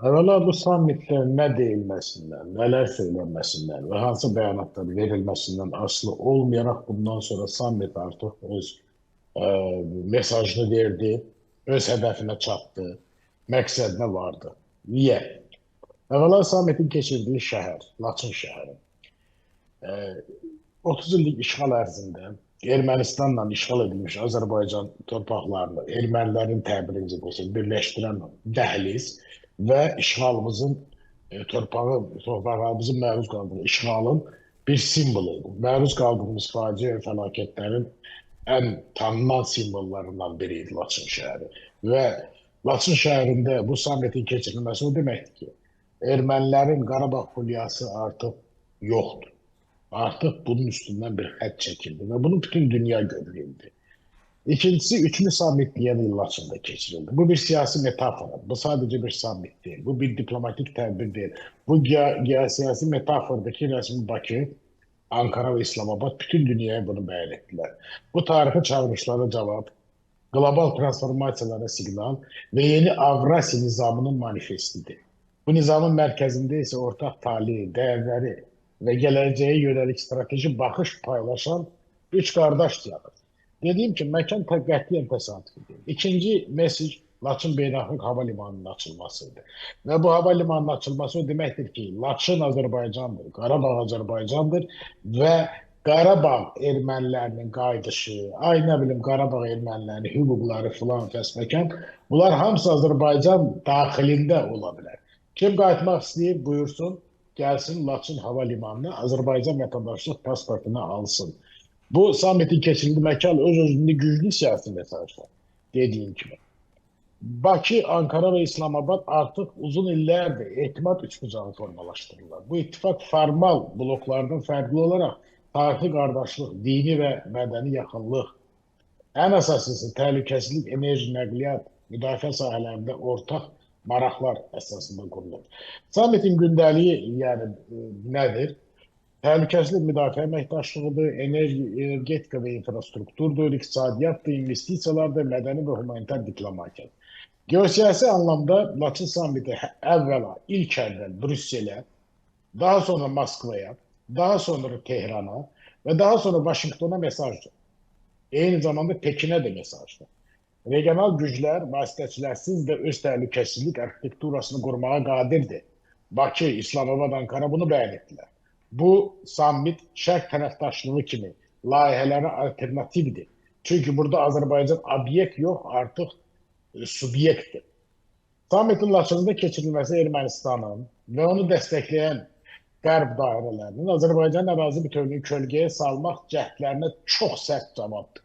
Əvvəla bu sammitdə nə deyilməsindən, nələr söylənməsindən və hansı bəyanatlar verilməsindən asılı olmayaraq bundan sonra sammit artıq öz mesajını verdi, öz hədəfinə çatdı, məqsədinə vardı. Niyə? Əvvəla sammitin keçirdiyi şəhər, Laçın şəhəri. 30 illik işğal ərzində Ermənistanla işğal edilmiş Azərbaycan torpaqlarını, ermənilərin təbirincə desək, birləşdirən dəhliz və işğalımızın torpaqlarımızın məruz qaldığı işğalın bir simvolu idi. Məruz qaldığımız faciə və fəlakətlərin ən tanınan simvollarından biri idi Laçın şəhəri. Və Laçın şəhərində bu sammitin keçirilməsi o deməkdir ki, ermənilərin Qarabağ fulyası artıq yoxdur. Artıq bunun üstündən bir xətt çəkildi və bunu bütün dünya görür indi. İkincisi, üçlü sammit deyən Laçında keçirildi. Bu bir siyasi metafora, bu sadəcə bir sammit deyil, bu bir diplomatik tədbir deyil. Bu geosiyasi metafordakı rəsmi Bakı, Ankara və İslamabad bütün dünyaya bunu bəyan etdilər. Bu tarixi çağırışlara cavab, qlobal transformasiyalara siqnal və yeni Avrasiya nizamının manifestidir. Bu nizamın mərkəzində isə ortaq taleyi, dəyərləri və gələcəyə yönəlik strateji baxış paylaşan üç qardaş dayanır. Dediyim ki, məkan qətiyyən təsadüfi deyil. İkinci mesaj Laçın Beynəlxalq Hava Limanının açılmasıydı. Və bu hava limanının açılması o deməkdir ki, Laçın Azərbaycandır, Qarabağ Azərbaycandır və Qarabağ ermənilərinin qayıdışı, ay nə bilim Qarabağ ermənilərinin hüquqları filan fəsməkan, bunlar hamısı Azərbaycan daxilində ola bilər. Kim qayıtmaq istəyir, buyursun, gəlsin Laçın Hava Limanına, Azərbaycan vətəndaşlıq pasportunu alsın. Bu sammitin keçirildiyi məkan öz-özündə güclü siyasi mesajlar, dediyim kimi. Bakı, Ankara və İslamabad artıq uzun illərdir etimad üçbucağı formalaşdırırlar. Bu ittifaq formal bloklardan fərqli olaraq tarixi qardaşlıq, dini və mədəni yaxınlıq, ən əsaslısı təhlükəsizlik, enerji, nəqliyyat, müdafiə sahələrində ortaq maraqlar əsasında qurulur. Sammitin gündəliyi yəni nədir? Təhlükəsizlik müdafiə əməkdaşlığıdır, enerji, energetika və infrastrukturdur, iqtisadiyyatdır, investisiyalardır, mədəni və humanitar diplomatiyadır. Geosiyasi anlamda Laçın sammiti əvvəla, ilk əvvəl Brüsselə, daha sonra Moskvaya, daha sonra Tehrana və daha sonra Vaşinqtona mesajdır. Eyni zamanda Pekinə də mesajdır. Regional güclər vasitəçilərsiz də öz təhlükəsizlik arxitekturasını qurmağa qadirdir. Bakı, İslamabad, Ankara bunu bəyan etdilər. Bu sammit şərq tərəfdaşlığı kimi layihələrə alternativdir. Çünki burada Azərbaycan obyekt yox, artıq subyektdir. Sammitin Laçında keçirilməsi Ermənistanın və onu dəstəkləyən qərb dairələrinin Azərbaycan ərazi bütövlüyünü kölgəyə salmaq cəhdlərinə çox sərt cavabdır.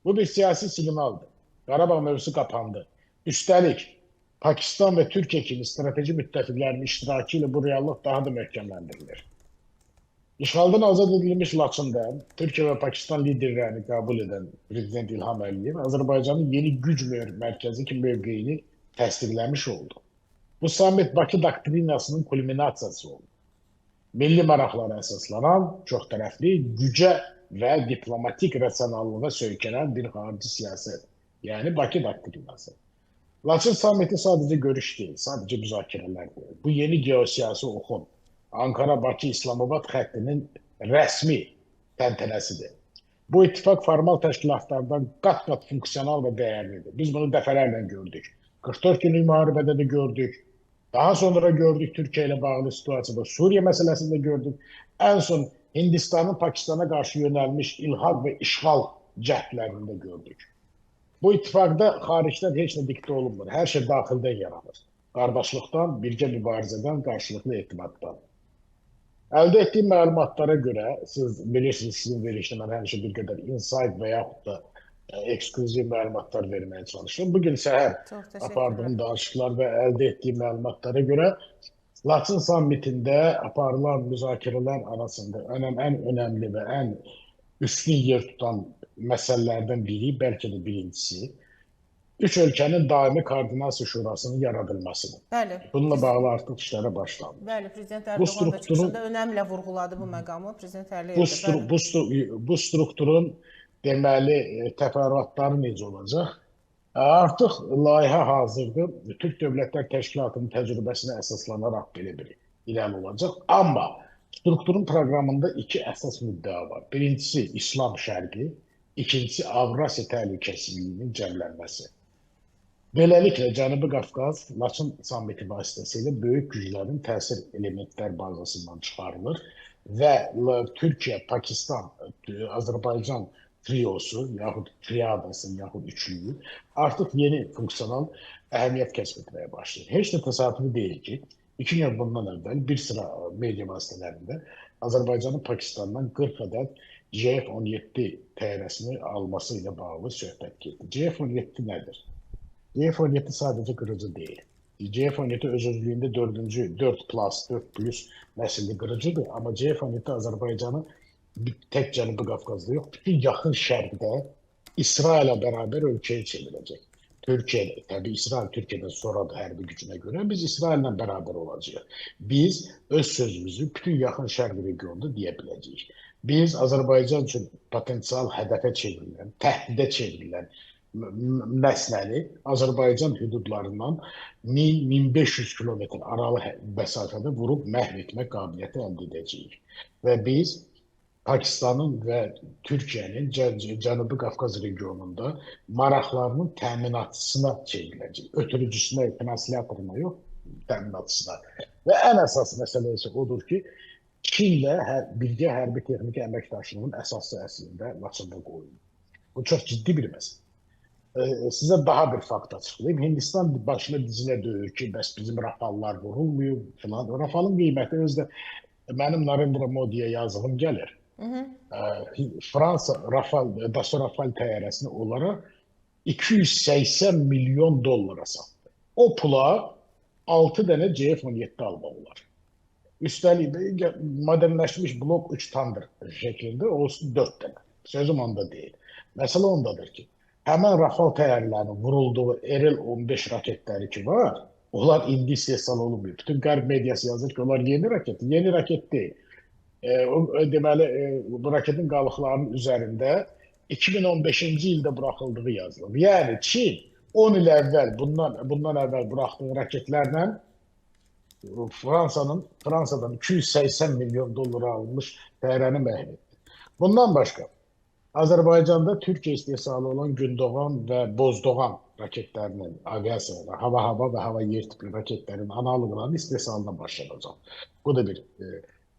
Bu bir siyasi siqnaldır. Qarabağ mövzusu qapandı. Üstəlik, Pakistan və Türkiyə kimi strateji müttəfiqlərin iştirakı ilə bu reallıq daha da möhkəmləndirilir. İşğaldan azad edilmiş Laçında Türkiyə və Pakistan liderlərini qəbul edən Prezident İlham Əliyev Azərbaycanın yeni güc mərkəzi kimi mövqeyini təsdiqləmiş oldu. Bu sammit Bakı doktrinasının kulminasiyası oldu. Milli maraqlara əsaslanan, çoxtərəfli, gücə və diplomatik rasionallığa söykənən bir xarici siyasət, yəni Bakı doktrinası. Laçın sammiti sadəcə görüş deyil, sadəcə müzakirələr deyil. Bu yeni geosiyasi oxun Ankara, Bakı, İslamabad xəttinin rəsmi təntənəsidir. Bu ittifaq formal təşkilatlardan qat-qat funksional və dəyərlidir. Biz bunu dəfələrlə gördük. 44 günlük müharibədə də gördük. Daha sonra gördük Türkiyə ilə bağlı situasiyada, Suriya məsələsində gördük. Ən son Hindistanın Pakistana qarşı yönəlmiş ilhaq və işğal cəhdlərində gördük. Bu ittifaqda xaricdən heç nə diktə olunmur. Hər şey daxildən yaranır. Qardaşlıqdan, birgə mübarizədən, qarşılıqlı etimaddan. Əldə etdiyim məlumatlara görə, siz bilirsiniz, sizin verilişdə mən həmişə bir qədər insight və yaxud da ekskluziv məlumatlar verməyə çalışıram. Bugün səhər apardığım danışıqlar və əldə etdiyim məlumatlara görə Laçın sammitində aparılan müzakirələr arasında ən önəmli və ən üstün yer tutan məsələlərdən biri, bəlkə də birincisi, üç ölkənin daimi koordinasiya şurasının yaradılmasıdır. Bəli. Bununla bağlı artıq işlərə başlandı. Bəli, Prezident Erdoğan da çıxışında önəmlə vurğuladı bu məqamı. Prezident Əliyev də. Bu strukturun deməli təfərrüatları necə olacaq? Artıq layihə hazırdır. Türk Dövlətlər Təşkilatının təcrübəsinə əsaslanaraq belə bir irəli olacaq. Amma strukturun proqramında iki əsas müddəa var. Birincisi İslam Şərqi, ikincisi Avrasiya təhlükəsizliyinin cəmlənməsi. Beləliklə, Cənubi Qafqaz Laçın sammiti vasitəsilə böyük güclərin təsir elementlər bazasından çıxarılır və Türkiyə, Pakistan, Azərbaycan triosu, yaxud triadası, yaxud üçlüyü artıq yeni funksional əhəmiyyət kəsb etməyə başlayır. Heç də təsadüfi deyil ki, 2 gün bundan əvvəl bir sıra media vasitələrində Azərbaycanın Pakistandan 40 ədəd JF-17 təyyarəsini alması ilə bağlı söhbət getdi. JF-17 nədir? JF-17 sadəcə qırıcı deyil. JF-17 öz-özlüyündə 4 plus nəsilli qırıcıdır, amma JF-17 Azərbaycanı tək Cənubi Qafqazda yox, bütün yaxın şərqdə İsraillə bərabər ölkəyə çevirəcək. Türkiyə, təbii İsrail Türkiyədən sonradır hərbi gücünə görə, biz İsraillə bərabər olacağıq. Biz öz sözümüzü bütün yaxın şərq regionunda deyə biləcəyik. Biz Azərbaycan üçün potensial hədəfə çevrilən, təhdidə çevrilən məsələni Azərbaycan hüdudlarından 1000-1500 kilometr aralı məsafədə vurub məhv etmək qabiliyyəti əldə edəcəyik. Və biz Pakistanın və Türkiyənin Cənubi Qafqaz regionunda maraqlarının təminatçısına çevriləcək. Ötürücüsünə, finansiyatoruna yox, təminatçısına. Və ən əsas məsələ isə odur ki, Çinlə birgə hərbi texniki əməkdaşlığın əsası əslində Laçında qoyulur. Bu çox ciddi bir məsələ. Sizə daha bir fakt açıqlayım. Hindistan başına dizinə döyür ki, bəs bizim rafallar vurulmuyor filan. Rafalın qiyməti özü də mənim Narendra Modi'yə yazığım gəlir. Fransa Rafal, Dassault Rafal təyyarəsini onlara 280 milyon dollara satdı. O pula 6 dənə JF-17 almaq olar. Üstəlik modernləşmiş blok 3 Thunder şəklində olsun 4 dənə. Sözüm onda deyil. Məsələ ondadır ki, həmən Rafal təyyarələrinin vurulduğu RL-15 raketləri ki var, onlar indi istehsal olunmuyor. Bütün qərb mediası yazır ki, onlar yeni raket. Yeni raket deyil. Deməli, bu raketin qalıqlarının üzərində 2015-ci ildə buraxıldığı yazılır. Yəni, Çin 10 il əvvəl, bundan əvvəl buraxdığı raketlərlə Fransadan 280 milyon dollara alınmış təyyarəni məhv etdi. Bundan başqa, Azərbaycanda Türkiyə istehsalı olan Gündoğan və Bozdoğan raketlərinin, aviasiyalar, hava-hava və hava-yer tipli raketlərin analoqlarının istehsalına başlanacaq. Bu da bir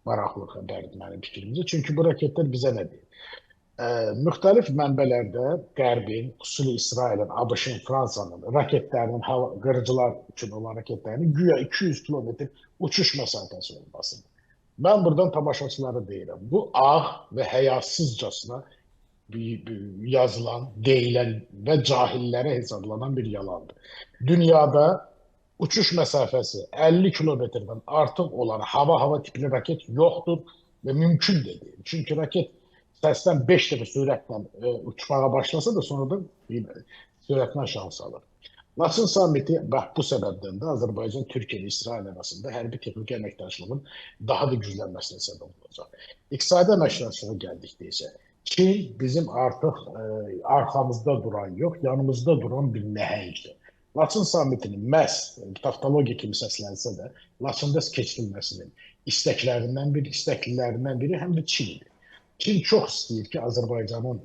maraqlı xəbərdir mənim fikrimcə. Çünki bu raketlər bizə nə deyir? Müxtəlif mənbələrdə Qərbin, xüsusilə İsrailin, ABŞ-ın, Fransanın raketlərinin, qırıcılar üçün olan raketlərinin güya 200 kilometr uçuş məsafəsi olmasıdır. Mən buradan tamaşaçılara deyirəm. Bu ağ və həyasızcasına yazılan, deyilən və cahillərə hesablanan bir yalandır. Dünyada uçuş məsafəsi 50 kilometrdən artıq olan hava-hava tipli raket yoxdur və mümkün də deyil. Çünki raket səsdən 5 dəfə sürətlə uçmağa başlasa da sonradan sürətlə şans alır. Laçın sammiti bax bu səbəbdən də Azərbaycan, Türkiyə və İsrail arasında hərbi texniki əməkdaşlığın daha da güclənməsinə səbəb olacaq. İqtisadi əməkdaşlığa gəldikdə isə Çin bizim artıq arxamızda duran yox, yanımızda duran bir nəhəngdir. Laçın sammitinin məhz taftologiya kimi səslənsə də Laçında keçirilməsinin istəklərindən biri, istəklilərindən biri həm də Çin idi. Çin çox istəyir ki, Azərbaycanın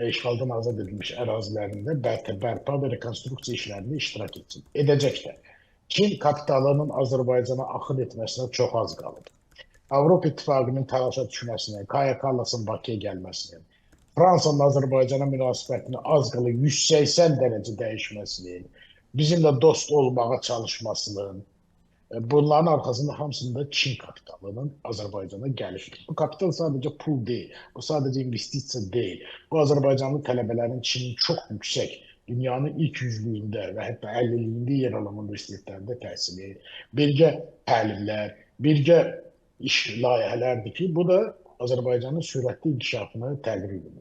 işğaldan azad edilmiş ərazilərində bərpa və rekonstruksiya işlərində iştirak etsin. Edəcək də. Çin kapitalının Azərbaycana axın etməsinə çox az qalıb. Avropa İttifaqının təlaşa düşməsinə, Kaya Kallasın Bakıya gəlməsinin, Fransanın Azərbaycana münasibətini az qala 180 dərəcə dəyişməsinin, bizimlə dost olmağa çalışmasının, bunların arxasında hamısında Çin kapitalının Azərbaycana gəlişidir. Bu kapital sadəcə pul deyil, bu sadəcə investisiya deyil. Bu Azərbaycanlı tələbələrin Çinin çox yüksək, dünyanın ilk yüzlüyündə və hətta 50-liyində yer alan universitetlərində təhsili, birgə təlimlər, birgə iş layihələrdir ki, bu da Azərbaycanın sürətli inkişafını təqrir edir.